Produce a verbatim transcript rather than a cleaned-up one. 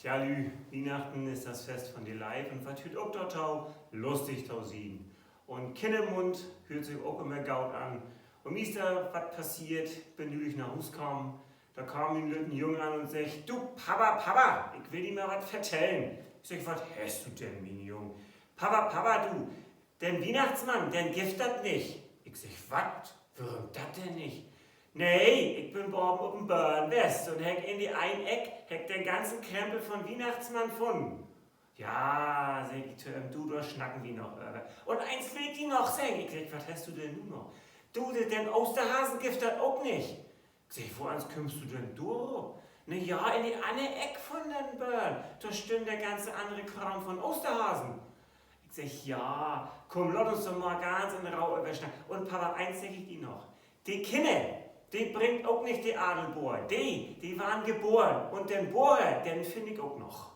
Ja, Lü, Wiehnachten is dat Fest von de Leev un wat höört ok dorto? Lustig to sien. Un Kinnermund höört sik ok ümmer goot an. Un mi is dor wat passeert, bün nülich na Huus kamen. Dor kaam mien lütten Jung an un seggt: Du, Papa, Papa, ik will di mal wat vertellen. Ik segg: Wat hest du denn, mien Jung? Papa, Papa, du, den Wiehnachtsmann, den gifft dat nich. Ik segg: Wat? Worüm dat denn nich? Nee, ik bün baven op en Börn west un heff in de een Eck, heff ik den ganzen Krempel von Wiehnachtsmann funnen. Ja, segg ik to em, du, dor snacken wi noch över. Un eens will ik di noch seggen. Ik segg: Wat hest du denn nu noch? Du, de-, den Oosterhasen gifft dat ok nich. Ik segg: Woans kümmst du denn dorop? Na ja, in de anner Eck von den Börn, dor stünn de ganze annere Kraam von Oosterhasen. Ik segg: Ja, kumm, laat uns doch mal ganz in Roh över snacken. Un Papa, eens segg ik di noch. De Kinner, de bringt ok nich de Adelboor. De, de warrn geboren. Un den Bohrer, den finn ik ok noch.